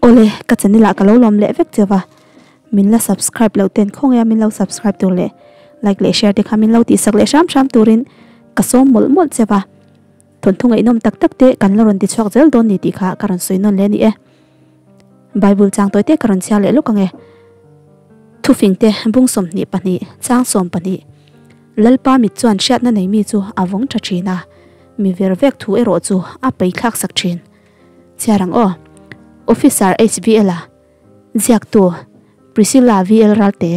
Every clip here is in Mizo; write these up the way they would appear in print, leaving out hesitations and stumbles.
Awle, ka channel ah ka lo lawm leh vek cheu va, min la subscribe loh ten khawngaih a min lo subscribe tur leh like leh share te kha min lo tihsak leh hram hram turin ka sawm mawlh mawlh cheu va. Thawnthu ngaihnawm tak tak te kan la rawn ti chhuak zel dawn ni tih kha ka rawn sawi nawn leh a ni e. Bible chang tawi te ka rawn chhiar leh lawk ang e. Thufing te bung 22 chang 12 Lalpa mit chuan hriatna nei mi chu a vawng tha thin a, mi ver vek thu erawh chu a pei thlak sak thin. Chhiar ang aw. Officer HVL a ziaktu Priscilla VL Ralte.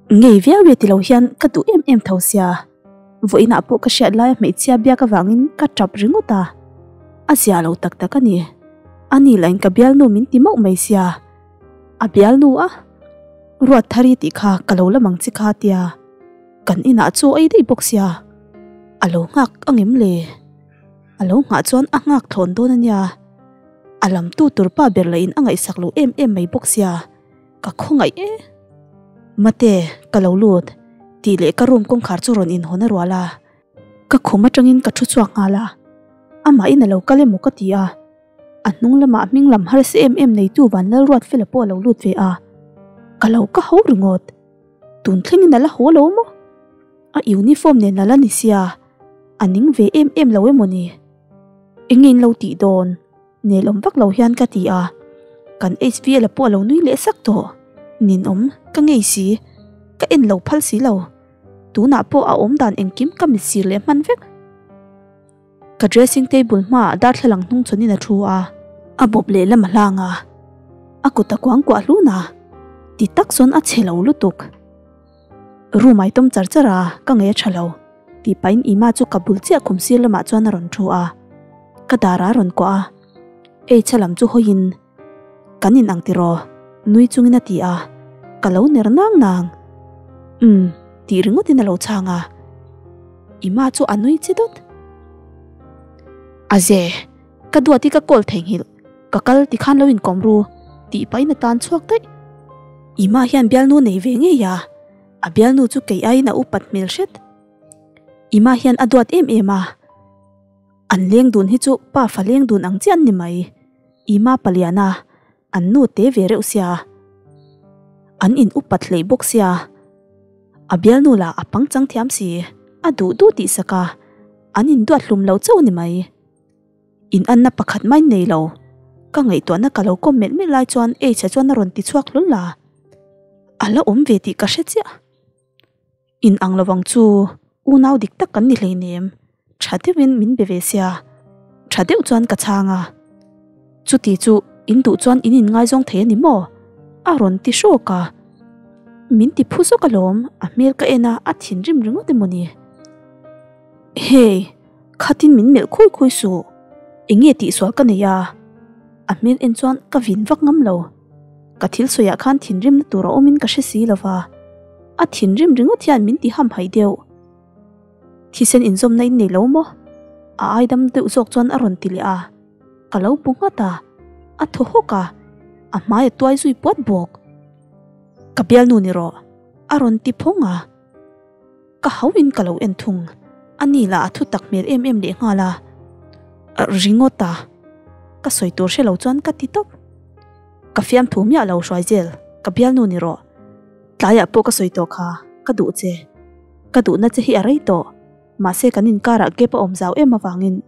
Ngei viau e tilo hian ka duh em em tho sia. Vawiinah pawh ka hriat laia hmeichhia biak avangin ka tap ringawt a. A zia lo tak tak a ni. Ani lahin ka bialnu min ti mauh mai sia. A bialnu a? Ruatthari tih kha ka lo la mang chi kha tia. Kan inah chu ei daih bawk sia. A lo nghak angem le? A lo nghah chuan a nghak thlawn dawn a nia. A lamtu tur pa ber lahin a ngaihsak lo em em mai bawk sia. Ka khawngaih e. Mate, ka lo lut, tih leh ka room kawngkhar chu rawn inhawn a rual a. Ka khum atangin ka thu chhuak nghal a. Amahin a lo kal emaw ka ti a. A hnung lamah hming lam harsa em em neitu Vanlalruatfela pawh a lo lut ve a. Ka lo ka ho ringawt. Tun thlengin a la haw lo maw? A uniform nen a la ni sia, a ning ve em em lo emaw ni? Enge in lo tih dawn? Nelawm vak lo hian ka ti a, kan HVL-a pawh a lo nui leh sak tawh. Ninawm, ka ngei si, ka en lo phal si lo. Tunah pawh a awm dan engkim ka mit sir leh hman vek. Ka dressing table hmaah darthlalang hnung chawnin a thu a, a bawp lehlam a hlang a, a kut a kuangkuah hlun a, ti tak chuan a chhe lo lutuk. Room ai tawm char char a, ka ngei a tha lo, tih pahin Ima chu ka bul chiah khum sir lamah chuan a rawn thu a, ka darah a rawn kuah a, H-a lam chu hawiin, Kan in ang tiraw? nui chungin a ti a, ka lo ner nang nang. Umm, tih ringawtin a lo chhang a, Ima chu a nui chi dawt. A ze, ka duat i ka call theihnghilh, ka kal tikhan lo inkawm ru, tih pahin a tan chhuak daih. Ima hian bialnu nei ve ngei a, a bialnu chu kei aiin a upat hmel hret. Ima hian a duat em em a, an leng dun hi chu pa fa leng dun ang chiah an ni mai. Ima paliana an nu te ve reuh sia, an in upat hleih bawk sia, a bialnu lah a pangchang thiam si, a duh duh tih sak a, an in duat hlum lo chauh ni mai. In anna pakhat mai nei lo, ka ngaihtuahna ka lo kawm melh melh lai chuan H-a chuan a rawn ti chhuak hlawl a, a la awm ve tih ka hre chiah. In ang lovang chu unau dik tak kan ni hleinem, tha deuhin min be ve sia, tha deuh chuan ka chhang a. Chuti chu in duh chuan in inngaizawng thei a ni maw? A rawn ti hrawk a. Min ti phu zawk alawm, a hmel ka en a, a thinrim ringawt emaw ni. Hey, khatin min melh khui khui suh, enge tihsual ka nei a? A hmel en chuan ka vin vak ngam lo. Ka thil sawiah khan thinrimna tur a awmin ka hre si lo va, a thinrim ringawt hian min ti hamhaih deuh. Thisen inzawmna in nei lo maw? A aidam deuh zawk chuan a rawn ti leh a, ka lo bu nghat a, a thaw hawk a, a hmai a tuai zui puat bawk. Ka bialnu ni rawh, a rawn ti phawng a, ka hauhin ka lo en thung, ani lah a thu tak hmel em em lehnghal a, ringawt a, ka sawi tur hre lo chuan ka ti tawp. Ka fiamthu miah lo hruai zel, ka bialnu ni rawh. Tlaiah pawh ka sawi tawh kha, ka duh che. Ka duhna che hi a rei tawh. Mahse kan inkarah gap a awm zau em avangin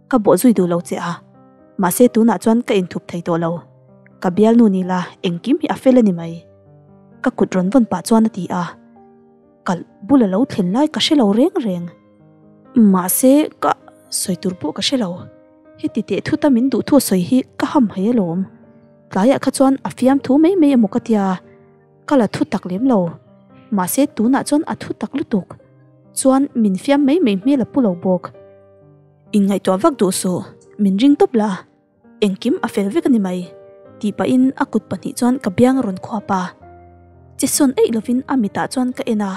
ka bawh zui duh lo che a. Mahse tunah chuan ka inthup thei tawh lo. Ka bialnu ni la, engkim hi a fel a ni mai. Ka kut rawn vawn pah chuan a ti a. Ka bula lo thlen lai ka hre lo reng reng. Mahse ka sawi tur pawh ka hre lo. Heti teh thuta min duh thu a sawi hi ka ham hai alawm. Tlaiah kha chuan a fiam thu mai mai emaw ka tia, ka la thu tak lem lo. Mahse tunah chuan a thu tak lutuk. Chuan min fiam mai mai hmel a pu lo bawk. Inngaihtuah vak duh suh, min ring tawp la. Engkim a fel vek a ni mai, tih pahin a kut pahnih chuan ka biang a rawn khuap a. Che sawn eih lovin a mitah chuan ka en a.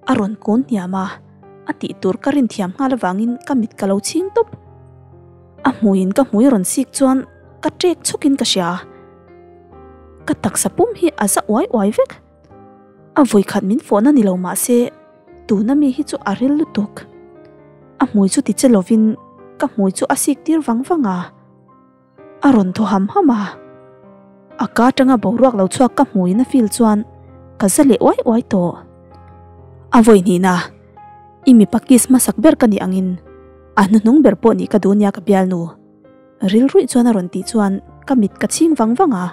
A rawn kawn hniam a, a tih tur ka rin thiam nghal avangin ka mit ka lo chhing tawp. A hmuiin ka hmui rawn sik chuan ka ṭek chhawkin ka hria. Ka taksa pum hi a za uai uai vek. A vawikhat min fawhna ni lo mah se, tuna mi hi chu a ril lutuk. A hmui chu ti che lovin ka hmui chu a sik tir vang vang a. A rawn thaw ham ham a. A ka atanga boruak lo chhuak ka hmuin a feel chuan ka za leh uai uai tawh. A vawi hnihna, i mipa kiss hmasak ber ka nih angin a hnuhnung ber pawh nih ka duh nia ka bialnu. Rilruih chuan a rawn tih chuan ka mit ka chhing vang vang a.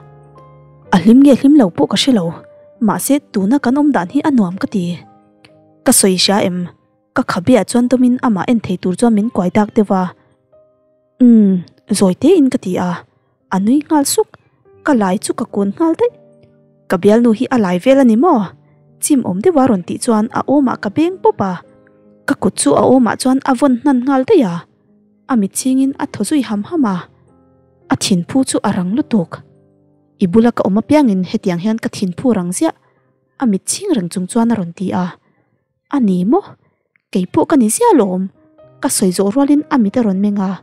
A hlim nge hlim lo pawh ka hre lo, mahse tuna kan awm dan hi a nuam ka ti. Ka sawi hria em? Ka khabe ah chuan dawmin amah en thei tur chuan min kuai dak deuh a. Umm, zawi tein ka ti a, a nui nghal suk, ka lai chu ka kun nghal daih. Ka bialnu hi a lai vel a ni maw? Chim awm deuh a rawn tih chuan a awmah ka beng pawp a, ka kut chu a awmah chuan a vawn hnan nghal daih a, a mit chhingin a thaw zui ham ham a, a thinphu chu a rang lutuk. I bula ka awm apiangin hetiang hian ka thinphu rang ziah, a mit chhing reng chung chuan a rawn ti a. A ni maw? Kei pawh ka ni ziah alawm. Ka sawi zawh rualin a mit a rawn meng a.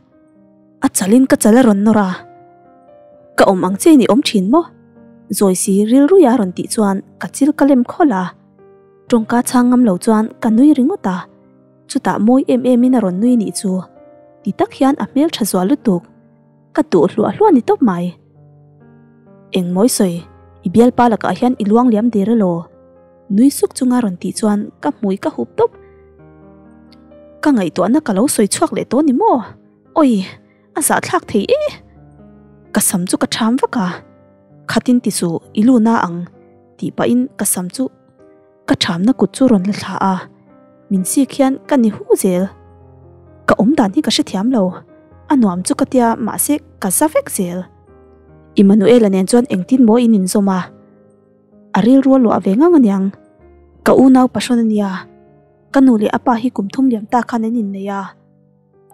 A chalin ka chal a rawn nawr a. Ka awm ang che in i awm thin maw? Zawi si rilruia a rawn tih chuan ka chil ka lem khawlh a. Tawngka chhang ngam lo chuan ka nui ringawt a. Chutah mawi em em in a rawn nui nih chu. Ti tak hian a hmel tha zual lutuk. Ka duh hluah hluah ni tawp mai. Eng mawi sawi, i bialpa lakah hian i luang liam der elaw? Nui suk chunga rawn tih chuan ka hmui ka hup tawp. Ka ngaihtuahna ka lo sawi chhuak leh tawh ni maw? Awi, a zahthlak thei e! Ka sam chu ka ṭham vak a, Khatin ti suh, i lu na ang, tih pahin ka sam chu ka ṭhamna kut chu rawn la thla a, min sik hian ka ni hu zel. Ka awm dan hi ka hrethiam lo, a nuam chu ka tia mahse ka za vek zel. Immanuela nen chuan engtin maw in inzawm a? A rilru a luah ve ngang aniang. Ka unau pahrawn ania. Ka nu leh a pa hi kum thum liam ta khan an innei a.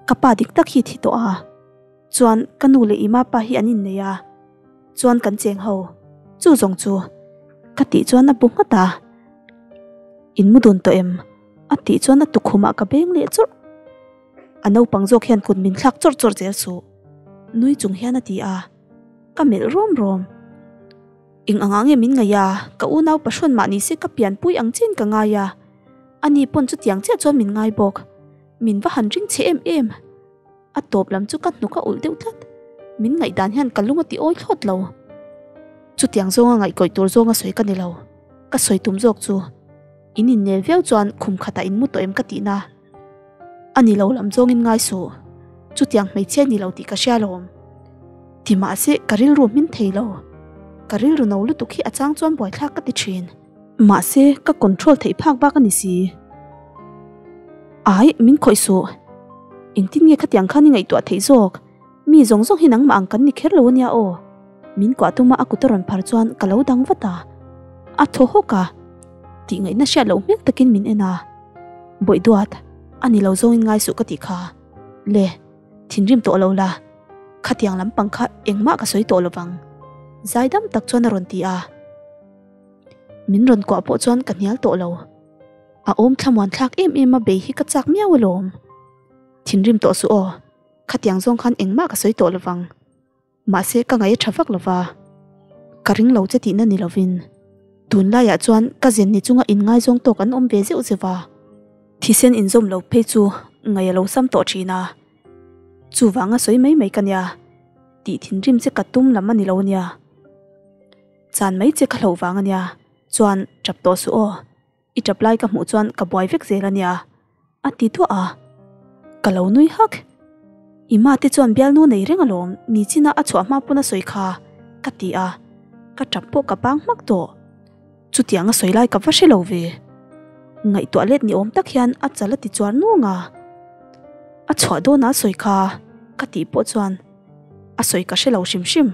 Ka pa dik tak hi thi tawh a. Chuan ka nu leh Ima pa hi an innei a. Chuan kan cheng ho. Chu zawng chu. Ka tih chuan a bu nghat a. In mu dun tawh em? A tih chuan a tukhumah ka beng leh chawrh. A naupang zawk hian kut min thlak chawrh chawrh zel suh. Nui chung hian a ti a. Ka melh rawm rawm. Eng anga nge min ngaih a, ka unau pahrawn mah ni se ka pianpui ang chin ka ngai a, ani pawn chutiang chiah chuan min ngai bawk. Min va han ring che em em. A tawp lam chu ka hnuk a ulh deuh tlat. Min ngaih dan hian ka lung a ti awi thlawt lo. Chutiang zawnga ngaihkawih tur zawnga sawi ka ni lo. Ka sawi tum zawk chu in innel viau chuan khum khatah in mu tawh em ka tihna. A ni lo lam zawngin ngai suh. Chutiang hmeichhia ni lo tih ka hria lawm. Ti mahse ka rilru hmin thei lo. Ka rilru no lutuk hi a chang chuan buaithlak ka ti thin. Mahse ka control theih phak bak a ni si. Ai, min khawih suh. Engtin nge khatiang khan i ngaihtuah theih zawk? Mi zawng zawng hi nangmah ang kan ni kher lo ania aw. Min kuah tuma a kut a rawn phar chuan ka lo dang vat a. A thaw hawk a. Tih ngaihna hriat loh hmel takin min en a. Bawih duat, a ni lo zawngin ngai suh ka tih kha. Le, thinrim tawh lo la. Khatiang lampang kha engmah ka sawi tawh lovang. Zaidam tak chuan a rawn ti a. Min rawn kuah pawh chuan ka hnial tawh lo. A awm thlamuan thlak em em a bei hi ka chak miau alawm. Thinrim tawh suh aw. Khatiang zawng khan engmah ka sawi tawh lovang. Mahse ka ngaih a tha vak lova, ka ring lo che tihna ni lovin tunlaiah chuan ka zen ni chunga inngaizawng tawk an awm ve zeuh zeuh a, thisen inzawm lo phei chu ngaih a lo sam tawh thin a, chuvanga sawi mai mai ka nia, tih thinrim che ka tum lam a ni lo ania, chan mai che ka hlauh vang ania, chuan tap tawh suh aw. I tap lai ka hmuh chuan ka buai vek zel ania, a ti duah a. Ka lo nui hak. I ma te chuan bialnu nei reng alawm, ni china a chhuah hma pawn a sawi kha, ka ti a. Ka tap pawh ka bang hmak tawh. Chutiang a sawi lai ka va hre lo ve. Ngaihtuah let ni awm tak hian a chal a ti chuar nung a. A chhuah dawn a sawi kha, ka tih pawh chuan a sawi ka hre lo hrim hrim,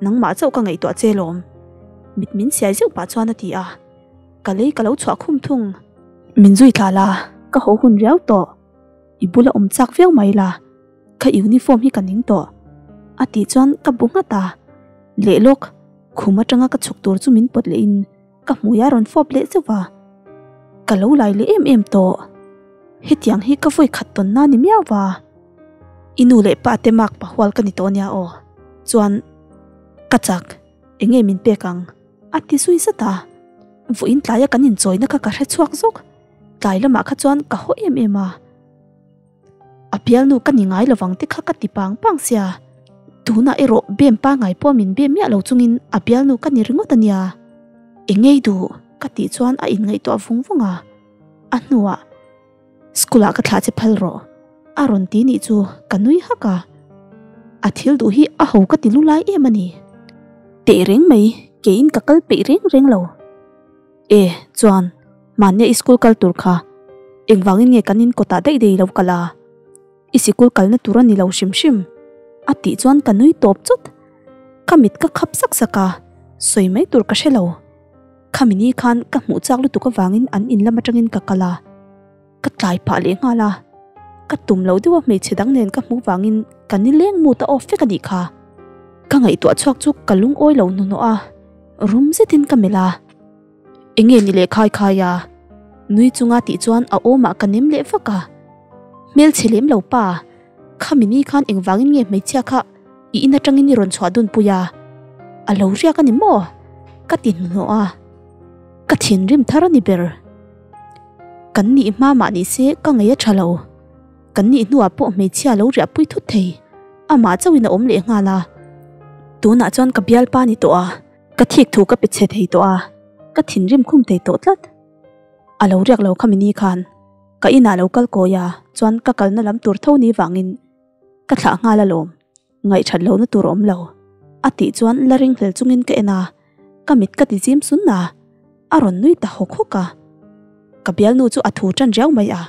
nangmah chauh ka ngaihtuah che lawm, mit min siai zeuh pah chuan a ti a. Ka lei ka lo chhuah khum thung. Min zui thla la, ka haw hun riau tawh. I bula awm chak viau mai la, ka uniform hi ka ning tawh. A tih chuan ka bu nghat a. Leh lawk, khum atanga ka chhuk tur chu min pawt lehin ka hmui a rawn fawp leh zeuh a. Ka lo lai leh em em tawh. Hetiang hi ka vawi khat tawn na ni miau va. I nu leh pa te mark pahual ka ni tawh nia aw. Chuan ka chak, enge min pek ang? A ti zui zat a, vawiin tlaia kan inchawina kha ka hre chhuak zawk, tlai lamah kha chuan ka haw em em a. A bialnu ka ni ngai lovang te kha ka ti pang pang sia. Tunah erawh bem pangai pawh min bem miah lo chungin a bialnu ka ni ringawt a nia. Eng ngei duh? ka tih chuan a inngaihtuah vung vung a. A hnuah, School ah ka thlah che phal rawh a rawn ti nih chu ka nui hak a. A thil duh hi a ho ka ti lu lai em a ni. Teh reng mai, keiin ka kal peih reng reng lo. E, chuan, mahnia i school kal tur kha engvangin nge kan in kawtah daih daih lo kal a? I sikul kalna tur a ni lo hrim hrim a tih chuan ka nui tawp chawt. Ka mit ka khap sak sak a, sawi mai tur ka hre lo. Khami ni khan ka hmuh chak lutuk avangin an in lam atangin ka kal a, ka tlai phah leh nghal a. Ka tum lo deuh a hmeichhe dang nen ka hmuh vangin ka nileng mut a off vek a nih kha. Ka ngaihtuah chhuak chu ka lungawi lo hnuhnawh a, rum zetin ka melh a. Enge ni leh khai khai a? Nui chunga tih chuan a awmah ka nem leh vak a. Hmelchhe lem lo pa, khami ni khan engvangin nge hmeichhia kha i in atangin i rawn chhuah dun pui a? A lo riak a ni maw? Ka ti hnuhnawh a. Ka thinrim thar a ni ber. Kan nih hma mah ni se ka ngei a tha lo. Kan nih hnuah pawh hmeichhia lo riah pui thut thei. Amah chauhin a awm leh nghal a. Tunah chuan ka bialpa ni tawh a. Ka thik thu ka pe chhe thei tawh a, ka thinrim khum thei tawh tlat. A lo riak lo khami ni khan ka inah lo kal kawi a, chuan ka kalna lam tur tho ni vangin ka thlah nghal alawm, ngaihthat lohna tur a awm lo. A tih chuan la ring hlel chungin ka en a, ka mit ka ti zim sun a, a rawn nui ta hawk hawk a. Ka bialnu chu a thu tan riau mai a,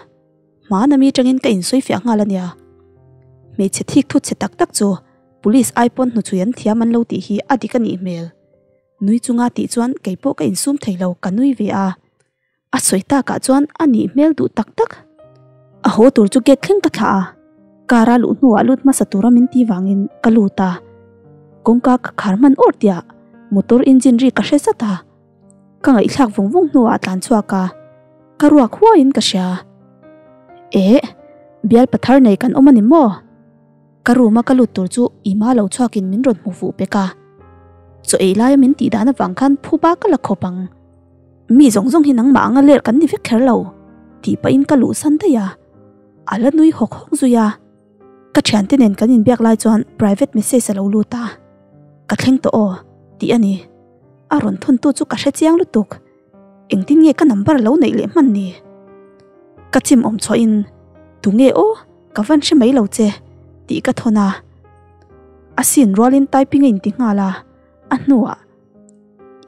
hmana mi tangin ka insawi fiah nghal a nia. Hmeichhe thik thut chhe tak tak chu Police ai pawn hnuchhui an thiam an lo tih hi a dik a nih hmel. Nui chunga tih chuan kei pawh ka insum thei lo ka nui ve a. A sawi takah chuan a nih hmel duh tak tak. A haw tur chu gate thleng ka thlah a, car a luh hnuah lut hmasa tura min ti vangin ka lut a. Kawngka ka khar hman awr tiah motor engine ri ka hre zat a. Ka ngaihthlak vung vung hnuah a tlan chhuak a, ka ruak huaiin ka hria. Eh, bial pathar nei kan awm a ni maw? Ka room a ka lut tur chu Ima lo chhuakin min rawn hmu fuh pek a, chaw ei laia min tih dan avang khan phuba ka la khawp ang. Mi zawng zawng hi nangmah anga ler kan ni vek kher lo tih pahin ka luhsan daih a, a la nui hawk hawk zui a. Ka thiante nen kan inbiak lai chuan private message a lo lut a, ka thleng tawh aw tih a ni. A rawn thawntu chu ka hre chiang lutuk. Engtin nge ka number lo neih leh hman ni? Ka chim awm chhuahin Tunge aw? Ka van hre mai lo che tih ka thawn a. A sin rualin typing a inti nghal a, a hnuah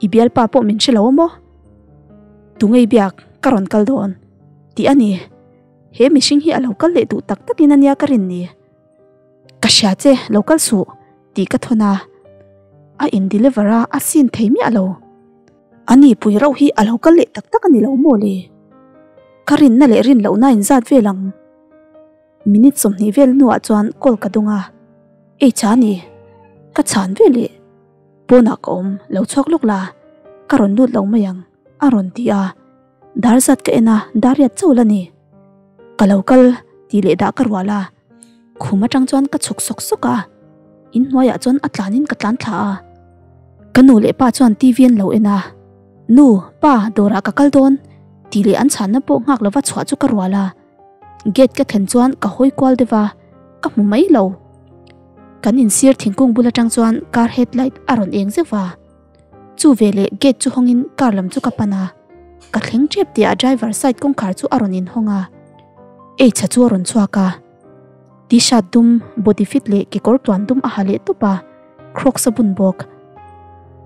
I bialpa pawh min hre lo a maw? Tunge i biak ka rawn kal dawn tih a ni. He mihring hi a lo kal leh duh tak takin a nia ka rin ni. Ka hria che lo kal suh tih ka thawn a, a in deliver a, a sin thei miah lo. A ni pui rauh hi a lo kal leh tak tak a ni lo maw le? Ka rinna leh rin lohna in zat vel ang. Minute 20 vel hnuah chuan call ka dawng a, Ei cha ni, ka chhan ve leh. Pawnah ka awm, lo chhuak lawk la, ka rawn lut lo mai ang, a rawn ti a. Dar zat ka en a, dar riat chauh la ni. Ka lo kal tih leh dah ka rual a, khum atang chuan ka chhuk sawk sawk a, inhnuaiah chuan a tlanin ka tlan thla a. Ka nu leh pa chuan TV an lo en a, Nu, pa, dawrah ka kal dawn tih leh an chhanna pawh nghak lova chhuah chu ka rual a. Gate ka thlen chuan ka hawi kual deuh a, ka hmu mai lo. Kan insir thingkung bul atang chuan car headlight a rawn eng zeuh va. Chu veleh gate chu hawngin car lam chu ka pan a, ka thleng tep tih ah driver side kawngkhar chu a rawn inhawng a, H-a chu a rawn chhuak a, T-shirt dum, body fit leh kekawr tluan dum a ha leh tawp a, crocs a bun bawk.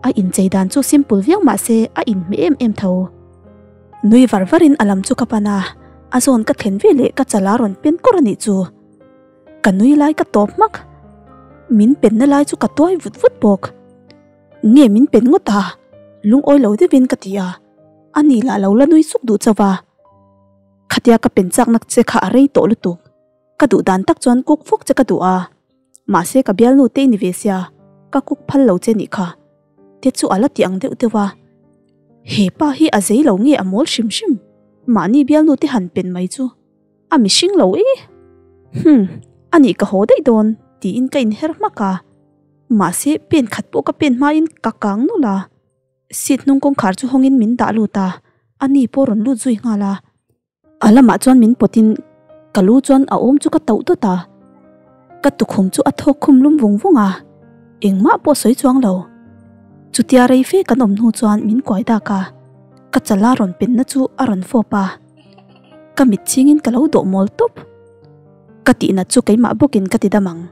A inchei dan chu simple viau mah se a inhmeh em em tho. Nui var varin a lam chu ka pan a, a zawn ka thlen veleh ka chal a rawn pen kawr a nih chu. Ka nui lai ka tawp hmak. Min penna lai chu ka tuai vut vut bawk. Nge min pen ngawt a? Lungawi lo deuhin ka ti a, ani lah lo la nui suk duh chauh va. Khatia ka pen chakna che kha a rei tawh lutuk. Ka duh dan tak chuan kuk fawk che ka duh a, mahse ka bialnu te i ni ve sia, ka kuk phal lo che nih kha. Te chu a la ti ang deuh deuh a. He pa hi a zei lo nge a mawl hrim hrim, mahni bialnu te han pen mai chu. A mihring lo e! Hum, anih ka haw daih dawn tiin ka inher hmak a. Mahse, pen khat pawh ka pen hmain ka kang nawlh a. Seat hnung kawngkhar chu hawngin min dah lut a, ani pawh rawn lut zui nghal a. A lamah chuan min pawtin Ka lu chuan a awm chu ka tauh dawt a, ka tukhum chu a thawk khum lum vung vung a, engmah pawh sawi chuang lo. Chutia rei fe kan awm hnu chuan min kuai dak a, ka chala rawn penna chu a rawn fawp a, ka mit chhingin ka lo dawh mawl tawp. Ka tihnat chu keimah bawkin ka ti dam ang.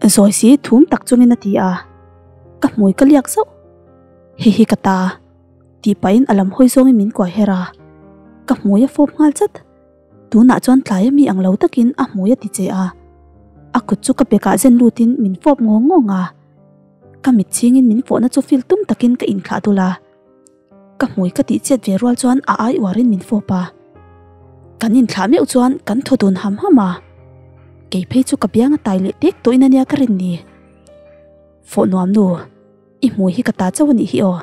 Zawi si thum tak chungin a ti a, ka hmui ka liak zauh. Hei hi ka ta. Tih pahin a lam hawi zawngin min kuai her a, ka hmui a fawp nghal chat. Tunah chuan tlai ami ang lo takin a hmui a ti che a, a kut chu ka bekah zen lutin min fawp ngawng ngawng a, ka mit chhingin min fawhna chu feel tum takin ka inthlah dul a, ka hmui ka tih chet ve rual chuan a ai uarin min fawp a, kan inthlah meuh chuan kan thaw dun ham ham a, kei phei chu ka biang a tai leh tek tawhin ania ka rin ni. Fawh nuam nu, i hmui hi ka ta chauh anih hi aw,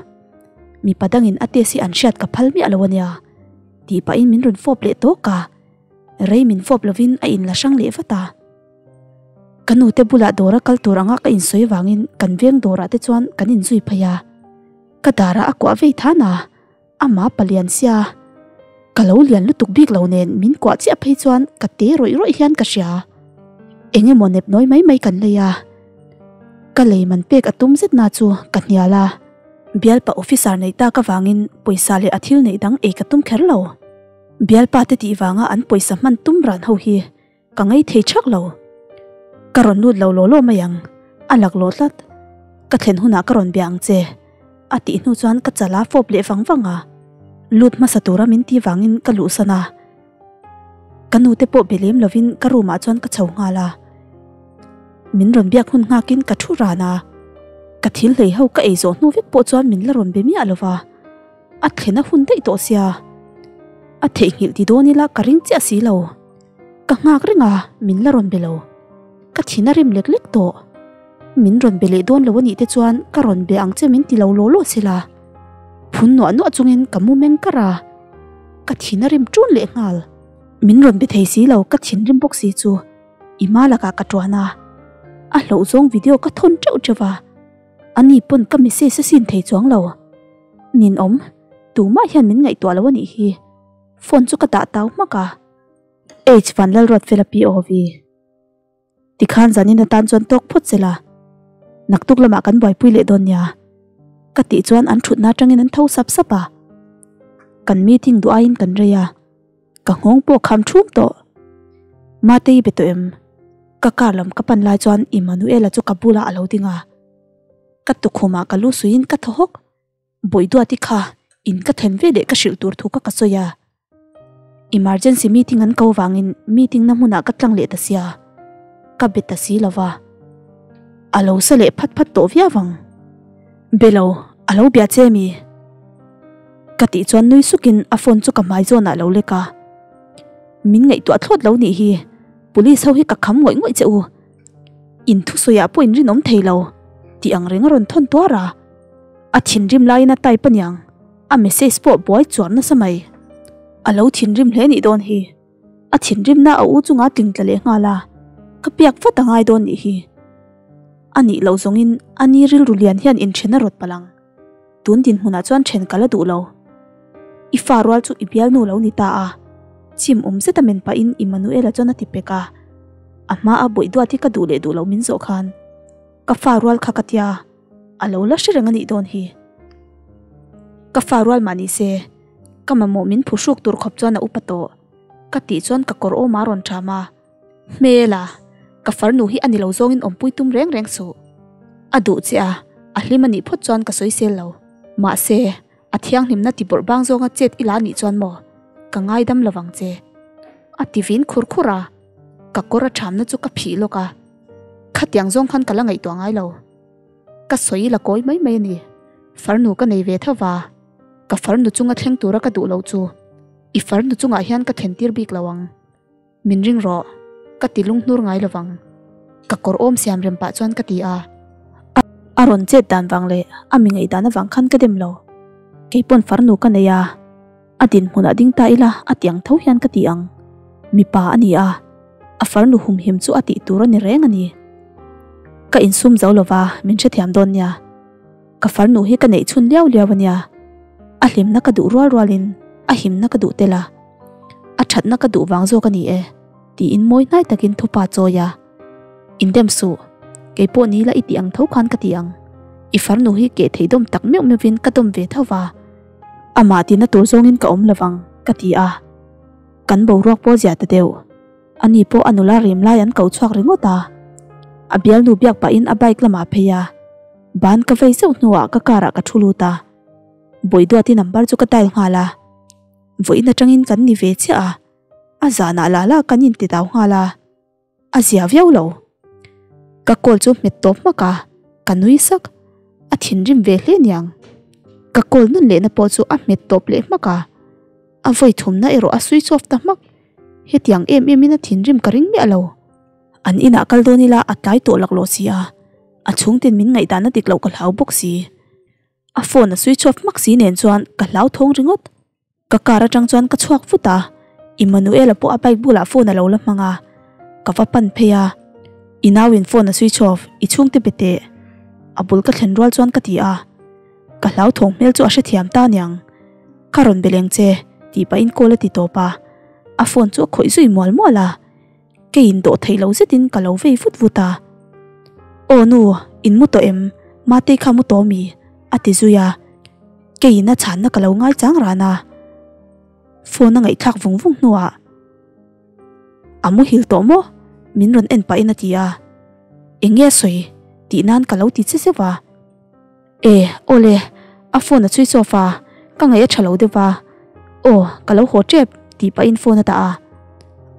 mipa dangin a test hi an hriat ka phal miah lo ania. Tih pahin min rawn fawp leh tawk a, rei min fawp lovin a inla hrang leh vat a. Ka nute bulah dawra kal tur anga ka insawi vangin kan veng dawrah te chuan kan inzui phei a, ka darah a kuah vei than a, ama palian sia ka lo lian lutuk bik lo nen min kuah chiah phei chuan ka te rawih rawih hian ka hria. Eng emaw nep nawi mai mai kan lei a, ka lei man pek a tum zet na chu ka hnial a. Bialpa officer neih tak avangin pawisa leh a thil neih dang ei ka tum kher lo. Bialpa te tih vanga an pawisa hman tum ran ho hi ka ngei thei thak lo. Ka rawn lut lo law law mai ang, a laklawh tlat. Ka thlen hunah ka rawn bia ang che, a tih hnu chuan ka chal a fawp leh vang vang a. Lut hmasa tura min tih vangin ka luhsan a. Ka nute pawh be lem lovin ka room ah chuan ka chho nghal a. Min rawn biak hun nghakin ka thu ran a, ka thil hlei ho ka ei zawh hnu vek pawh chuan min la rawn be miah lova, a thlen a hun daih tawh sia. A theihnghilh ti dawn ila ka ring chiah si lo. Ka nghak reng a, min la rawn be lo. Ka thin a rim lek lek tawh. Min rawn be leh dawn lo anih te chuan ka rawn be ang che min ti lo law law sela. Phun nuah nuah chungin ka mu meng kar a, ka thin a rim ṭun leh nghal. Min rawn be thei si lo ka thinrim bawk si chu. I hma lakah ka tuan a, a hlauh zawng video ka thawn teuh teuh a, ani pawn ka message a sin thei chuang lo. Ninawm, tumah hian min ngaihtuah lo anih hi. Phone chu ka dah tau hmak a. H Vanlalruatfela POV. Tikhan zanin atan chuan tawk phawt se la, naktuk lamah kan buaipui leh dawn nia. Ka tih chuan an thutna atangin an tho sap sap a. Kan meeting duh aiin kan rei a. Ka nghawng pawh kham thum tawh. Matei be tawh em? Ka car lam ka pan lai chuan Immanuela chu ka bulah a lo ding a. Ka tukhumah ka lu suiin ka thaw hawk. Bawihduati kha in ka then ve leh ka hrilh tur thu kha ka sawi a. Emergency meeting an ko vangin meeting na hmunah ka tlang leh ta sia. Ka be ta si lova. A lo sa leh phat phat tawh viau ang. Be lo, a lo bia che mi? Ka tih chuan nui sukin a phone chu ka hmai zawnah lo lek a. Min ngaihtuah thlawt lo nih hi, police ho hi ka kham ngawih ngawih che u. In thusawiah pawh in rinawm thei lo tih ang reng a rawn thawn tuar a. A thinrim laiin a type aniang, a message pawh buai chuar nasa mai. A lo thinrim hle nih dawn hi. A thinrimna a u chunga tling tla leh nghal a, ka piak vat a ngai dawn nih hi. A nih loh zawngin a ni rilru lian hian inthen a rawt palh ang. Tun dinhmunah chuan then ka la duh lo. I fa rual chu i bialnu lo ni ta a, chim awm zeta men pahin Immanuela chuan a ti pek a. A hma a bawih duat hi ka duh leh duh loh min zawh khan ka fa rual kha ka tia, a lo la hre reng a nih dawn hi. Ka fa rual mah ni se, ka mamawh min phuhruk tur khawp chuan a upa tawh. Ka tih chuan ka kawr awm a rawn ṭham a. Hmela, ka farnu hi a ni lo zawngin awmpui tum reng reng suh. A duh che a, a hlim a nih phawt chuan ka sawi sel lo. Mahse, a thianghlimna ti bawrh bang zawnga chet ila a nih chuan maw, ka ngaidam lo vang che. A ti vin khur khur a, ka kawr a ṭhamna chu ka phih lawk a. Khatiang zawng khan ka la ngaihtuah ngai lo. Ka sawi la kawi mai mai a ni. Farnu ka nei ve tho va, ka farnu chunga thleng tura ka duh loh chu i farnu chungah hian ka thlen tir bik lo ang. Min ring rawh, ka ti lunghnur ngai lovang. Ka kawr awm siam rem pah chuan ka ti a. A rawn chet dan vang leh a mi ngaihdan avang khan ka dem lo. Kei pawn farnu ka nei a, a dinhmunah ding ta ila a ti ang tho hian ka ti ang. Mipa a ni a, a farnu humhim chu a tih tur a ni reng a ni. Ka insum zo lova min hrethiam dawn nia. Ka farnu hi ka neih chhun liau liau a nia. A hlimna ka duh rual rualin a himna ka duh tel a, a thatna ka duh vang zawk a ni e. Tiin mawi hnai takin thupa chawi a, Indem suh, kei pawh ni la i tih ang tho khan ka ti ang. I farnu hi keh thei dawm tak meuh meuhvin ka dawm ve tho va, amah tihna tur zawngin ka awm lovang, ka ti a. Kan boruak pawh zia ta deuh. Ani pawh a nula rem lai an ko chhuak ringawt a. A bialnu biak pahin a bike lamah a phei a. Ban ka vei zeuh hnuah ka car ah ka thu lut a. Bawihduati number chu ka dial nghal a. Vawiin atangin kan ni ve chiah a. A zanah lah lah kan inti dau nghal a, a zia viau lo. Ka call chu hmet tawp hmak a, ka nui sak. A thinrim ve hle niang. Ka call nawn lehna pawh chu a hmet tawp leh hmak a. A vawi thumna erawh a switch off ta hmak. Hetiang em emin a thinrim ka ring miah lo. An inah kal dawn ila a tlai tawh laklawh si a, a chhungten min ngaihdan a dik loh ka hlau bawk si. A phone a switch off hmak si nen chuan ka hlauthawng ringawt. Ka car atang chuan ka chhuak vut a, Immanuela pawh a bike bulah phone a lo la hmang a, ka va pan phei a, I nauin phone a switch off, i chhungte be teh. A bul ka thlen rual chuan ka ti a, ka hlauthawng hmel chu a hrethiam ta niang. Ka rawn be leng che, tih pahin call a ti tawp a, a phone chu a khawih zui mual mual a. Keiin dawh theih lo zetin ka lo vei vut vut a. Aw nu, in mu tawh em? Matei kha mu tawh mi? A ti zui a. Keiin a chhanna ka lo ngai chang ran a. Phone a ngaihthlak vung vung hnuah, A muhil tawh maw? Min rawn en pahin a ti a. Eng nge a sawi? Tih nan ka lo ti che zeuh a. E, awle, a phone a switch off a, ka ngaih a tha lo deuh va. Aw, ka lo haw tep, tih pahin phone a dah a.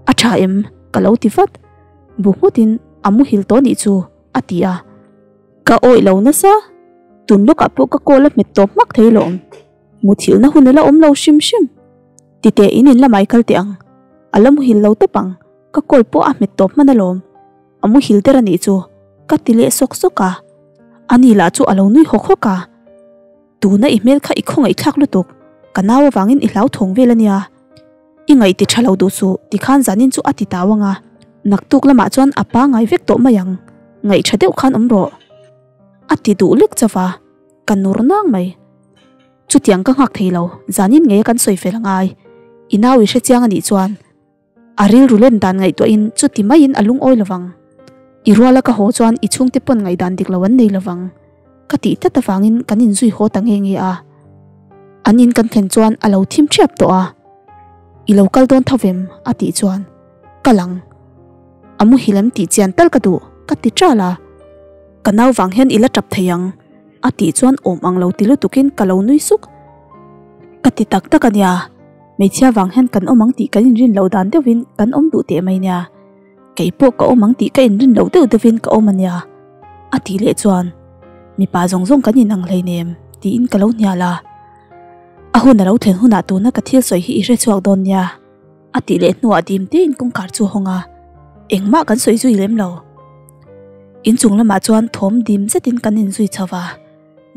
A tha em? Ka lo ti vat. Bu nghutin a muhil tawh nih chu, a ti a. Ka awih lo nasa, tun lawkah pawh ka call a hmet tawp hmak thei lawm. Muthilhna hun a la awm lo hrim hrim. Titeh in in lamah i kal teh ang, a la muhil lo tawp ang, ka call pawh a hmet tawp hman alawm. A muhil der a nih chu ka ti leh sawk sawk a, ani lah chu a lo nui hawk hawk a. Tuna i hmel kha i khawngaih thlak lutuk, ka nau avangin i hlauthawng vel a nia. I ngaih ti tha lo duh suh tikhan zanin chu a ti tau ang a, naktuk lamah chuan a pangai vek tawh mai ang, ngaih tha deuh khan awm rawh. A ti duh lek chauh a, ka nur nang mai. Chutiang ka nghak thei lo, zanin ngei a kan sawi fel angai, i nau i hrechiang a nih chuan. A rilru len dan ngaihtuahin chuti maiin a lungawi lovang. I ruala ka haw chuan i chhungte pawn ngaihdan dik lo an nei lovang. Ka tih tlat avangin kan inzui haw ta nge nge a. An in kan thlen chuan a lo thim ṭhiap tawh a. I lo kal dawn tho vem? a tih chuan Kal ang. A muhil em tih chian tal ka duh, ka ti ṭal a. Ka nau vang hian i la ṭap thei ang, a tih chuan awm ang lo ti lutukin ka lo nui suk. Ka ti tak tak a nia. Hmeichhia vang hian kan awm ang tih kan inrin loh dan deuhin kan awm duh teh mai nia. Kei pawh ka awm ang tih ka inrin loh deuh deuhin ka awm a nia. A tih leh chuan, Mipa zawng zawng kan inang hleinem, tiin ka lo hnial a. A hun a lo thlen hunah tuna ka thil sawi hi i hre chhuak dawn nia. A tih leh hnuah dim tein kawngkhar chu a hawng a, engmah kan sawi zui lem lo. Inchung lamah chuan thawm dim zetin kan inzui chho va,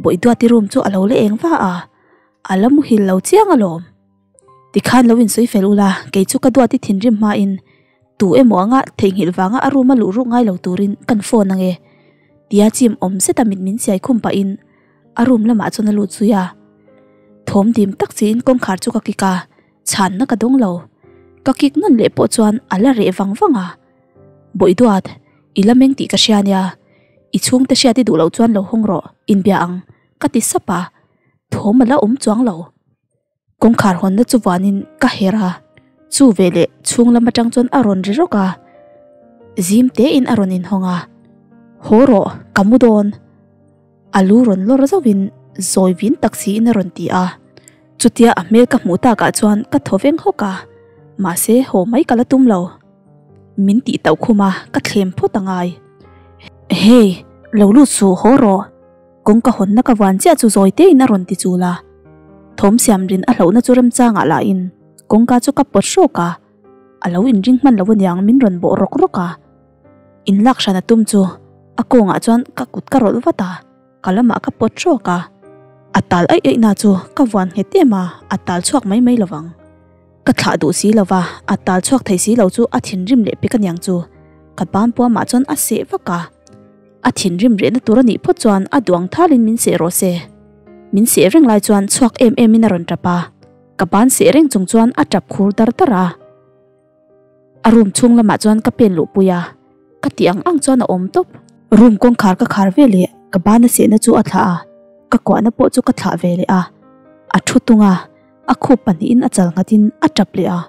Bawihduati room chu a lo la eng va a. A la muhil lo chiang alawm. Tikhan lo insawi fel ula, kei chu ka duat i thinrim hmain tu emaw anga theihnghilh vanga a room a luh ruk ngai lo turin kan phone ange. Tia chim awm zeta mit min siai khum pahin a room lamah chuan a lut zui a. Thawm dim tak chiin kawngkhar chu ka kik a, chhanna ka dawng lo. Ka kik nawn leh pawh chuan a la reh vang vang a. Bawih duat, i la meng tih ka hria nia. I chhungte hriat i duh loh chuan lo hawng rawh, inbia ang, ka ti sap a. Thawm a la awm chuang lo. Kawngkhar hawnna chu vanin ka her a, chu veleh chhung lam atang chuan a rawn ri rawk a, zim tein a rawn inhawng a, Haw rawh, ka mu dawn. A lu rawn lawr zauhin zawi vin tak siin a rawn ti a. Chutia a hmel ka hmuh takah chuan ka thaw veng hawk a, mahse haw mai ka la tum lo. Min tih tauh khum a, ka thlem phawt a ngai. Hey, lo lut suh, haw rawh. Kawngka hawnna ka vuan chiah chu zawi tein a rawn ti chul a. Thawm siam rin a hlauhna chu remchangah lahin kawngka chu ka pawt hrawk a, a lo inring hman lo aniang min rawn bawh rawk rawk a. Inlak hran a tum chu a kawngah chuan ka kut ka rawlh vat a, ka lamah ka pawt hrawk a. A tal aih aih na chu ka vuan nghet em a, a tal chhuak mai mai lovang. Ka thlah duh si lova, a tal chhuak thei si lo chu a thinrim leh pek aniang chu ka ban puamah chuan a seh vak a. A thinrim rehna tur a nih phawt chuan a duang thalin min seh rawh se. Min seh reng lai chuan chhuak em emin a rawn tap a, ka ban seh reng chung chuan a tap khur dar dar a. A room chhung lamah chuan ka pen luh pui a, ka tih ang ang chuan a awm tawp. Room kawngkhar ka khar ve leh ka bana sehna chu a thlah a, ka kuahna pawh chu ka thlah ve leh a. A thu tung a, a khup pahnihin a chal nghatin a tap leh a.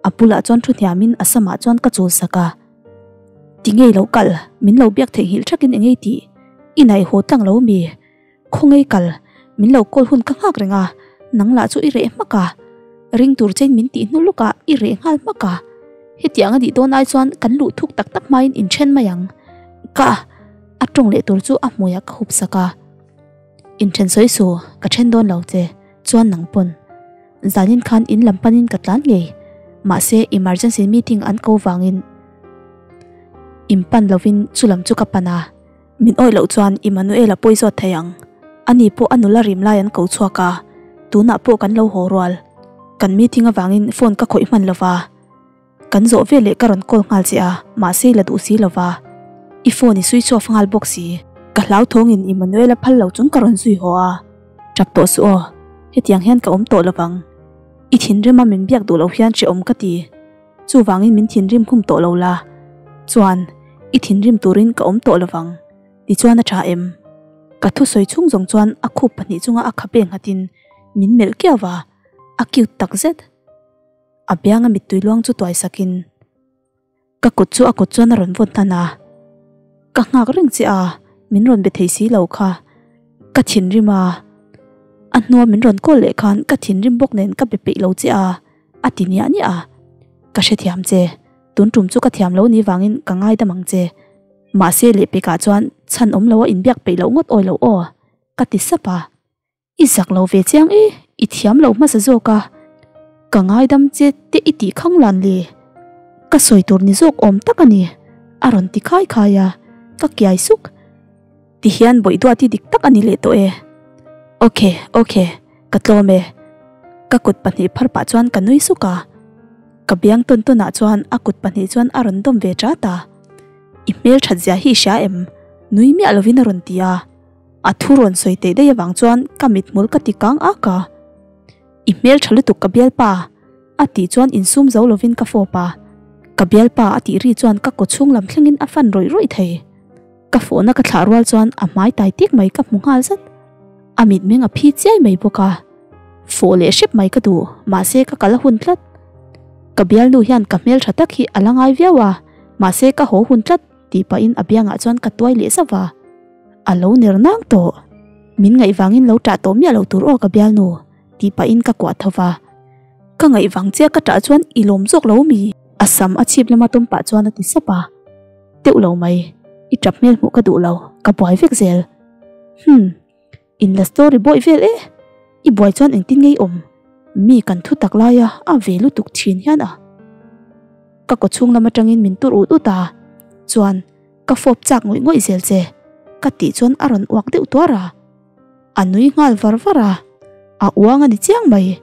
A bulah chuan thu hniamin a samah chuan ka chul sak a. Ti ngei lo kal, min lo biak theihnghilh thakin engei tih i naih haw tlang lo mi? Khawngei kal, min lo call hun ka nghak reng a, nang lah chu i reh hmak a. Ring tur chein min tih hnu lawk ah i reh nghal hmak a. Hetiang a nih dawn ai chuan kan luh thuk tak tak hmain inthen mai ang. Ka a tawng leh tur chu a hmuiah ka hup sak a. Inthen sawi su, ka then dawn lo che, chuan nang pawn. Zanin khan in lam panin ka tlan ngei, mahse emergency meeting an ko vangin in pan lovin chu lam chu ka pan a. Min awih loh chuan Immanuel-a pawi zawt thei ang. Ani pawh a nula rim lai an ko chhuak a, tunah pawh kan lo haw rual. Kan meeting avangin phone ka khawih hman lova, kan zawh veleh ka rawn call nghal che a, mahse i la duh si lova. I phone i switch off nghal bawk si. Ka hlauthawngin Immanuel-a phal lo chung ka rawn zui haw a, tap tawh suh aw, hetiang hian ka awm tawh lovang. I thinrima min biak duh loh hian hrehawm ka ti. Chuvangin min thinrim khum tawh lo la, chuan i thinrim turin ka awm tawh lovang, tichuan a tha em? Ka thusawi chhung zawng chuan a khup pahnih chunga a khape nghatin min melh kiau va, a cute takzet. A bianga mittui luang chu tuai sakin ka kut chu a kut chuan a rawn vawn hnan a, Ka nghak reng che a, min rawn be thei si lo kha. Ka thinrim a, a hnua min rawn call leh khan ka thinrim bawk nen ka be peih lo che a. A ti niah niah a, Ka hrethiam che, tun tum chu ka thiam lo ni vangin ka ngaidam ang che. Mahse lehpekah chuan chhan awm loa inbiak peih loh ngawt awi lo aw, ka ti sap a. I zak lo ve chiang e, i thiam lo hmasa zawk a, ka ngaidam che te i tih khang lan le. Ka sawi tur ni zawk awm tak a ni, a rawn ti khai khai a, ka kiai suk. Ti hian bawih duat hi dik tak a ni leh tawh e. Ok, ok, ka tlawm e. Ka kut pahnih phar pah chuan ka nui suk a. Ka biang tawn tawn ah chuan a kut pahnih chuan a rawn dawm ve chat a. I hmel that zia hi i hria em? Nui miah lovin a rawn ti a. A thu rawn sawi teh daih avang chuan ka mithmul ka ti kang ak a. I hmel tha lutuk ka bialpa a tih chuan insum zo lovin ka fawp a. Ka bialpa a tih ri chuan ka kaw chhung lam thlengin a fan rawih rawih thei. Ka fawhna ka thlah rual chuan a hmai tai tik mai ka hmu nghal zat. A mitmeng a phi chiai mai bawk a. Fawh leh hrep mai ka duh, mahse ka kal a hun tlat. Ka bialnu hian ka hmeltha tak hi a la ngai viau a, mahse ka haw hun tlat tih pahin a biangah chuan ka tuai leh zauh a. A lo ner nang tawh. Min ngaih vangin lo ṭah tawh miah lo tur aw ka bialnu tih pahin ka kuah tho va. Ka ngaih vang chiah ka ṭah chuan i lawm zawk lo mi? A sam a chhip lama tawm pah chuan a ti sap a. Teuh lo mai, i ṭap hmel hmuh ka duh lo, ka buai vek zel. Hum, in la story buai vel e, i buai chuan engtin ngei awm, mi kan thu tak laia a ve lutuk thin hian a. Ka kaw chhung lam atangin min tur ut ut a, chuan ka fawp chak ngawih ngawih zel che, ka tih chuan a rawn uak deuh tuar a. A nui nghal var var a, a uang a ni chiang mai,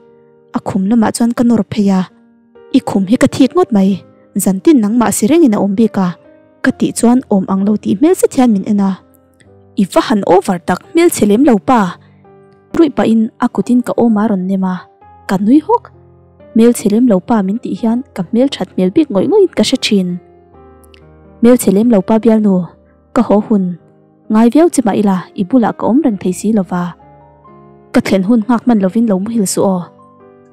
a khum lamah chuan ka nawr phei a. I khum hi ka thik ngawt mai, zantin nangmah si rengin a awm bik a, ka tih chuan awm ang lo tih hmel zet hian min en a. I va han over tak hmel chhe lem lo pa. Ruih pahin a kutin ka awm a rawn nem a, ka nui hawk. Hmel chhe lem lo pa min tih hian ka hmel that hmel bik ngawih ngawih in ka hre thin. Hmel chhe lem lo pa bialnu, ka haw hun. Ngai viau che mah ila i bulah ka awm reng thei si lova. Ka thlen hun nghak hman lovin lo muhil suh aw.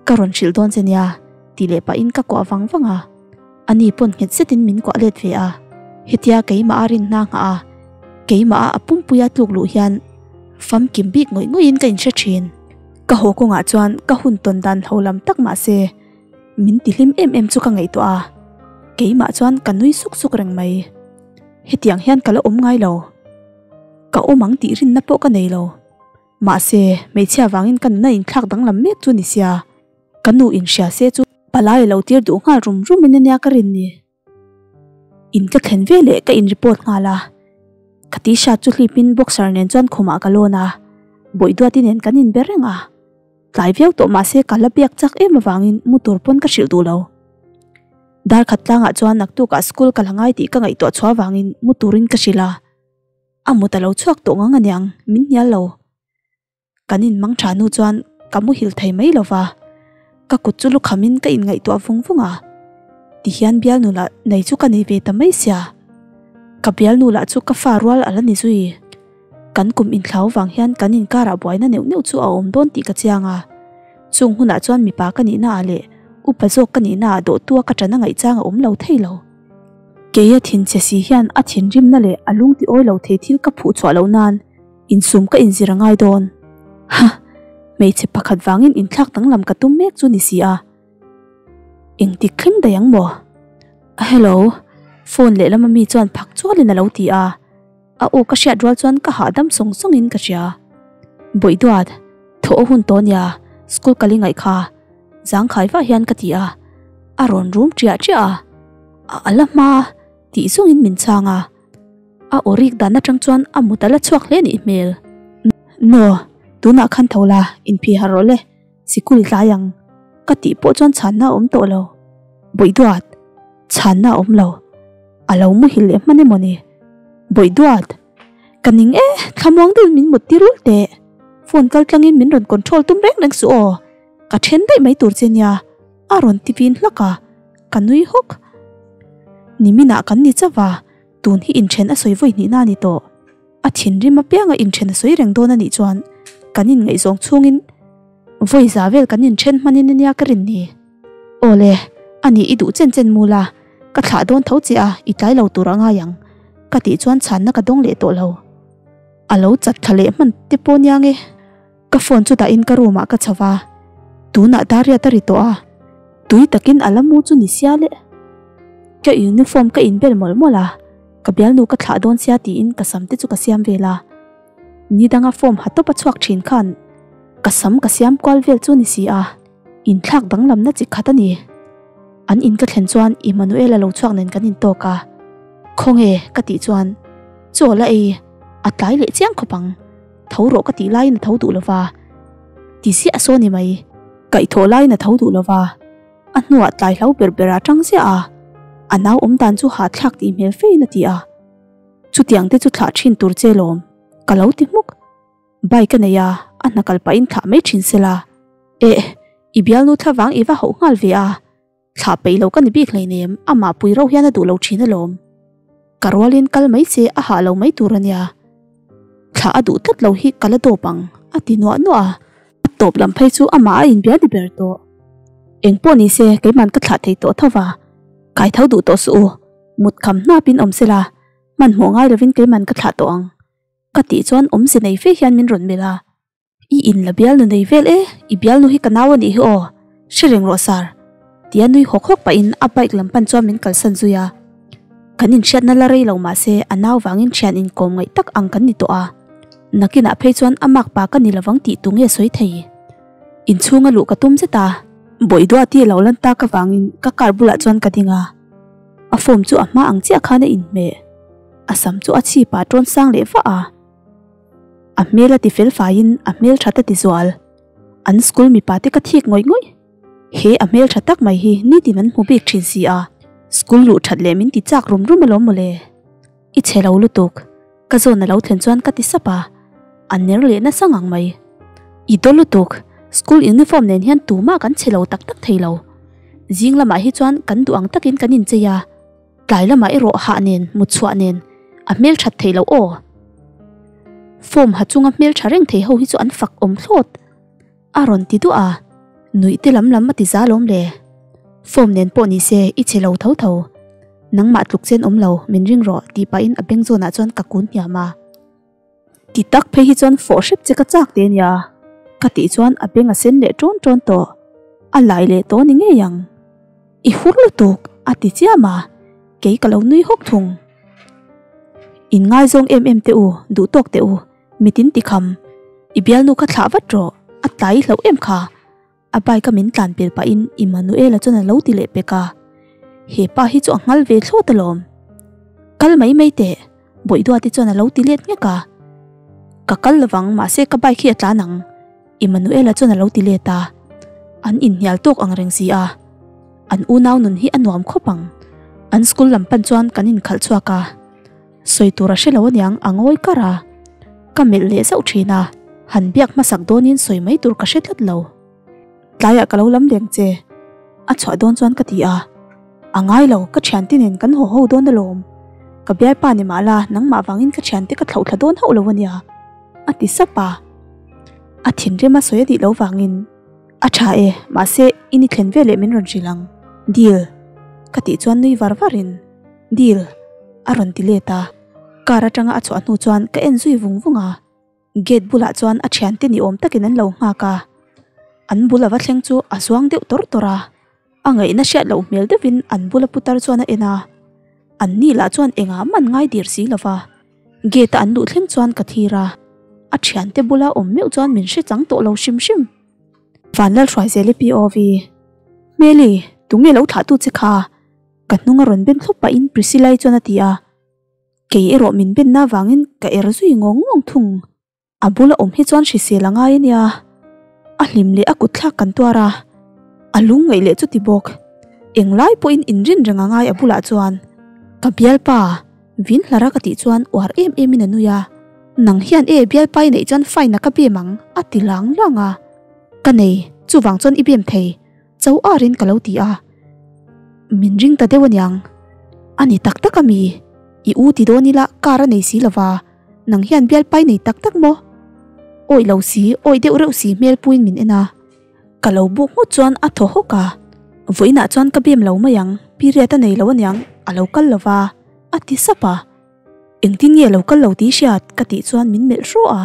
Ka rawn hrilh dawn che nia, tih leh pahin ka kuah vang vang a. Ani pawn nghet zetin min kuah let ve a. Hetia keimah a rinna nghah a, keimah a a pumpuia tluk luh hian famkim bik ngawih ngawih in ka inhre thin. Ka haw kawngah chuan ka hun tawn dan hlo lam tak mah se min ti hlim em em chu ka ngaihtuah a. Keimah chuan ka nui suk suk reng mai. Hetiang hian ka la awm ngai lo. Ka awm ang tih rinna pawh ka nei lo. Mahse, hmeichhia vangin ka nuna inthlak danglam mek chu ni sia. Ka nu inhria se chu palai a lo tir duh nghal rum rum in ania ka rin ni. In ka thlen ve leh ka in report nghal a. Ka t-shirt chu hlipin boxer nen chuan khumah ka lawn a. Bawihduati nen kan inbe reng a. Tlai viau tawh mahse ka la biak chak em avangin mu tur pawn ka hrilh duh lo. Dar khat tlangah chuan naktukah school ka la ngai tih ka ngaihtuah chhuah avangin mu turin ka hrilh a. A mut a lo chhuak tawh ngang aniang, min hnial lo. Kan inmang tha hnu chuan ka muhil thei mai lo va, ka kut chu lukhamin ka inngaihtuah vung vung a. Tihian bialnu lah nei chu ka nei ve ta mai sia. Ka bialnu lah chu ka fa rual a la ni zui. Kan kum inthlau vang hian kan inkarah buaina neuh neuh chu a awm dawn tih ka chiang a. Chung hunah chuan mipa ka nihna ah leh upa zawk ka nihna ah dawhtua ka ṭan a ngaihchang a awm lo thei lo. Keia thinchhe si hian a thinrimna leh a lung ti awi lo thei thil ka phuh chhuah loh nan insum ka inzir a ngai dawn. Ha! Hmeichhe pakhat vangin inthlak danglam ka tum mek chu ni si a. Engtik thleng daih ang maw? Hello, phone lehlam ami chuan phak chualin a lo ti a. A aw ka hriat rual chuan ka hahdam sawng sawngin ka hria. Bawihduat, thawh a hun tawh nia, school kal i ngaih kha, zangkhai vah hian ka ti a. A rawn rum ṭiah ṭiah a, a ala hma tih zawngin min chhang a. A aw rik dan aṭang chuan a mut a la chhuak hle nih hmel. Naw, tunah khan tho la, inphih harh rawh le. Sikul tlai ang ka tih pawh chuan chhanna a awm tawh lo. Bawihduat, chhanna a awm lo. A lo muhil leh hman emaw ni? Bawihduat, ka ning e, thlamuang deuhin min mut tirul teh. Phone kal tlangin min rawn control tum reng reng suh aw. Ka then daih mai tur che nia, a rawn ti vin hlak a, ka nui hawk. Niminah kan ni chauh a, tun hi inthen a sawi vawi hnihna a ni tawh. A thinrim apianga inthen a sawi reng dawn a nih chuan kan inngaihzawng chhungin vawi za vel kan inthen hmanin ania ka rin ni. Awle, a nih i duh chen chen mu la, ka thlah dawn tho che a, i tlai lo tur a ngai ang, ka tih chuan chhanna ka dawng leh tawh lo. A lo chat thla leh hman te pawh nia nge. Ka phone chu dahin ka room ah ka chho va, tunah Dariat a ri tawh a, tui takin a la mu chu ni sia le. Ka uniform ka inbel mawlh mawlh a, ka bialnu ka thlah dawn sia tiin ka sam te chu ka siam vel a. Ni danga form ha tawp a chhuak thin khan ka sam ka siam kual vel chu ni si a, inthlak danglamna chi khat a ni. An in ka thlen chuan Emmanuel a lo chhuak nen kan intawk a, Khawnge? ka tih chuan Chaw la ei, a tlai leh chiang khawp ang. Tho rawh ka tih laiin a tho duh lo va, ti ziah saw ni mai. Kaihthawh laiin a tho duh lo va, a hnuah tlai hlo ber ber a tang ziah a, a nau awm dan chu hahthlak tih hmel fein a ti a. Chutiang te chu thlah thin tur che lawm, ka lo ti hmuk. Bike a nei a, a hna kal pahin thlah mai thin sela. Eh, i bialnu thlavang i va hauh nghal ve a, Thlah peih lo ka ni bik hleinem, amah pui rauh hian a duh lo thin alawm. Ka rualin kal mai che a hah lo mai tur ania. Thlah a duh tlat lo hi ka la dawp ang, a ti nuah nuah a. A tawp lam phei chu amah a inbia ni ber tawh. Eng pawh ni se keiman ka thlah thei tawh tho va, kai tho duh tawh suh u, mut kham hnapin awm sela, hmanhmawh ngai lovin keiman ka thlah tawh ang, ka tih chuan awmze nei fe hian min rawn melh a. I in la bialnu nei vel e, i bialnu hi ka nau a nih hi aw, hre reng rawh sir. Tia nui hawk hawk pahin a bike lam pan chuan min kalsan zui a. Kan inhriatna la rei lo mahse a nau vangin thian inkawm ngaih tak ang kan ni tawh a. Nakinah phei chuan a mak pa ka ni lovang tih tu nge sawi thei. Inchhunga luh ka tum zet a. Bawihduati a lo lan tak avangin ka car bulah chuan ka ding a. A form chu a hma ang chiah khan a inhmeh. A sam chu a chhipah a tawn sang leh vah a. A hmel a ti fel faiin a hmel that a ti zual. An school mipa te ka thik ngawih ngawih. He a hmel tha tak mai hi nitin an hmu bik thin si a, school luh that leh min ti chak rum rum alawm mawle. I chhe lo lutuk, ka zawn a lo thlen chuan ka ti sap a, a ner leh nasa ngang mai. I daw lutuk, school uniform nen hian tumah kan chhe lo tak tak thei lo. Zing lamah hi chuan kan duh ang takin kan inchei a. Tlai lamah erawh hah nen, mut chhuah nen a hmel that thei loh aw. Form ha chunga hmel tha reng thei ho hi chu an fak awm thlawt. A rawn ti duah a, nuih te lam lam a ti za lawm le. Form nen pawh ni se i che lo tho tho. Nangmah tluk chen awm lo, min ring rawh tih pahin a beng zawnah chuan ka kun hniam a. Ti tak phei hi chuan fawh hrep che ka chak te nia, ka tih chuan a beng a sen leh ṭawn ṭawn tawh. A lai leh tawh ni ngei ang. I hur lutuk, a ti chiam a, kei ka lo nui hawk thung. In ngaizawng em em teh u, duh tawk teh u, mitin ti kham. I bialnu kha thlah vat rawh, a tlai hlauh em kha. A bike a min tlan pel pahin Immanuela chuan a lo ti leh pek a, he pa hi chu a nghal ve thlawt alawm. Kal mai mai teh, Bawihduati chuan a lo ti let nghek a. Ka kal lovang mahse ka bike hi a tlan ang, Immanuela chuan a lo ti let a. An inhnial tawk ang reng si a, an unau nun hi a nuam khawp ang. An school lam pan chuan kan inkhalh chhuak a. Sawi tur a hre lo aniang a ngawi kar a, ka melh leh zauh thin a, han biak hmasak dawnin sawi mai tur ka hre tlat lo. Tlaiah ka lo lam leng che, a chhuah dawn chuan ka ti a, A ngai lo, ka thiante nen kan haw ho dawn alawm. Ka bialpa ni mah la, nangmah vangin ka thiante ka thlauh thla dawn hauh lo ania, a ti sap a. A thinrim a sawi a nih loh vangin, A tha e, mahse i ni thlen veleh min rawn hrilh ang, deal, ka tih chuan nui var varin, Deal, a rawn ti let a. Car atanga a chhuah hnu chuan ka en zui vung vung a. Gate bulah chuan a thiante ni awm takin an lo nghak a, an bul ava thleng chu a zuang deuh tawr tawr a, a ngaihna hriat loh hmel deuhin an bula putar chuan a en a, an ni lah chuan engah man ngai dir si lova, gate a an luh thleng chuan ka thlir a, a thiante bula awm meuh chuan min hre chang tawh lo hrim hrim. Vanlalhruaizeli POV, Hmeli, tunge lo thlah tu che kha? Ka hnung a rawn ben thlup pahin Priscilla-i chuan a ti a. Kei erawh min benna avangin ka er zui ngawng ngawng thung. A bula awm hi chuan hrisel a ngai a nia. A hlim leh a kut thlak kan tuar a, a lung ngaih leh chuti bawk. Englai pawhin inrin reng a ngai a bulah chuan. Ka bialpa, vin hlar a ka tih chuan uar em em in a nui a. Nang hian e bialpa i neih chuan fine a ka bem ang a ti lang lang a. Ka nei, chuvang chuan i bem thei. Cho arin ka lo ti a, min ring ta deuh aniang. A ni tak tak ami? I u ti dawn ila car a nei si lova, nang hian bialpai nei tak tak maw? Awih lo si, awih deuh reuh si hmel puiin min en a. Ka lo buk nghut chuan a thaw hawk a, vawiinah chuan ka bem lo mai ang, period a nei lo aniang, a lo kal lova, a ti sap a. Engtin nge lo kal lo tih hriat ka tih chuan min melh hraw a,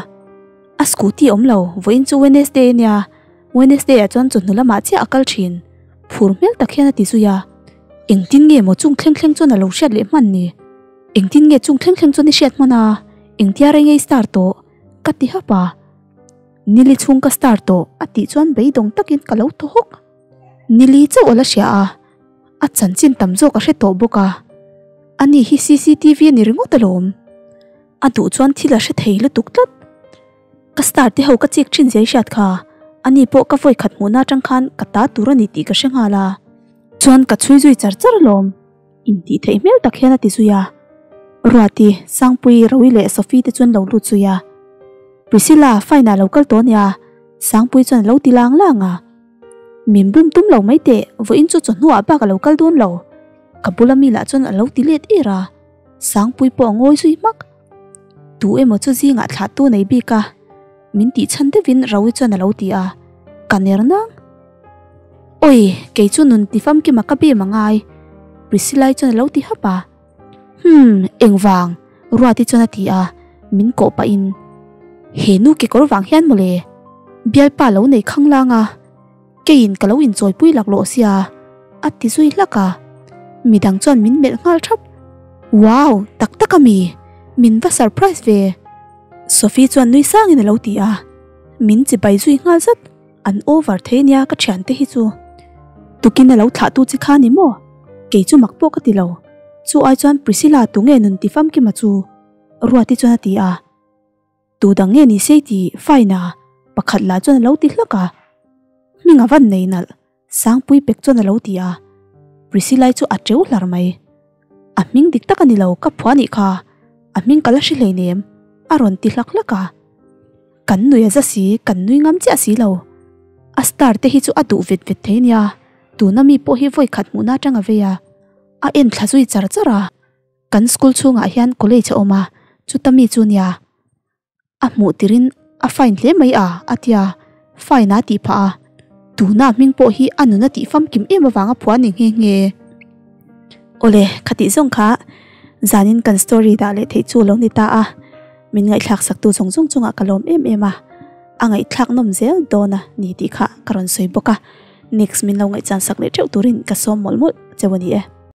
a scooty awm lo, vawiin chu Wednesday ania, Wednesday ah chuan chawhnu lamah chiah a kal thin, phur hmel tak hian a ti zui a, engtin nge maw chung thleng thleng chuan a lo hriat leh hman ni? Engtin nge chung thleng thleng chuan i hriat hman a, engtia rei nge i star tawh? ka ti hap a, Nili chhung ka star tawh a tih chuan beidawng takin ka lo thaw hawk, Nili chauh a la hria a. A chanchin tam zawk a hre tawh bawk a, ani hi cctv a ni ringawt alawm. A duh chuan thil a hre thei lutuk tlat. Ka star te ho ka chik thin zia i hriat kha, ani pawh ka vawi khat hmuhna atang khan ka ta tur a ni tih ka hre nghal a. Chuan ka chhui zui char char alawm, intih theih hmel tak hian a ti zui a. Ruati, Sangpui, Rowi leh Sophie te chuan lo lut zui a. Priscilla, fine ah lo kal tawh ania, Sangpui chuan a lo ti lang lang a. Min bum tum lo mai teh, vawiin chu chawhnuah bak a lo kal dawn lo. Ka bula mi lah chuan a lo ti let er a, Sangpui pawh a ngawi zui hmak. Tu emaw chu zingah thlah tu nei bik a, min tih chhan deuhin Rawi chuan a lo ti a, ka ner nang. Awi, kei chu nun ti famkima ka bem a ngai, Priscilla-i chuan a lo ti hap a. Humm, engvang? Ruati chuan a ti a, min kawh pahin, He nu kekawr vang hian mawle, bialpa lo nei khanglang a, keiin ka lo inchawipui laklawh sia, a ti zui hlak a. Midang chuan min melh nghal thap. Wow, tak tak ami? Min va surprise ve! Sophie chuan nui sangin a lo ti a, min chibai zui nghal zat. An over thei nia ka thiante hi chu. Tukin a lo thlah tu che kha ni maw? Kei chu mak pawh ka ti lo. Chu ai chuan Priscilla tu nge nun ti famkima chu? Ruati chuan a ti a. Tu dang nge ni sei ti fine a? Pakhat lah chuan a lo ti hlak a. Hming a van nei nalh. Sangpui pek chuan a lo ti a. Priscilla-i chu a teu hlar mai. A hming dik tak a ni lo, ka phuah nih kha. A hming ka la hre hleinem, a rawn ti hlak hlak a. Kan nui a za si, kan nui ngam chiah si lo. A star te hi chu a duh vet vet thei nia, tuna mi pawh hi vawi khat hmuhna atang a vei a, a en thla zui char char a. Kan school chhungah hian college a awm a, chuta mi chu nia. A hmuh tirin a fine hle mai a, a tia, fine a tih phah a. Tuna hming pawh hi a nun a tih famkim em avanga phuah a ni nghe nghe. Awle, khatih zawng kha zanin kan story dah leh theih chu a lo ni ta a, min ngaihthlak saktu zawng zawng chungah ka lawm em em a, a ngaihthlak nawm zel dawn a ni tih kha ka rawn sawi bawk a, next min lo ngaihchan sak leh theuh turin ka sawm mawlh mawlh cheu a ni e.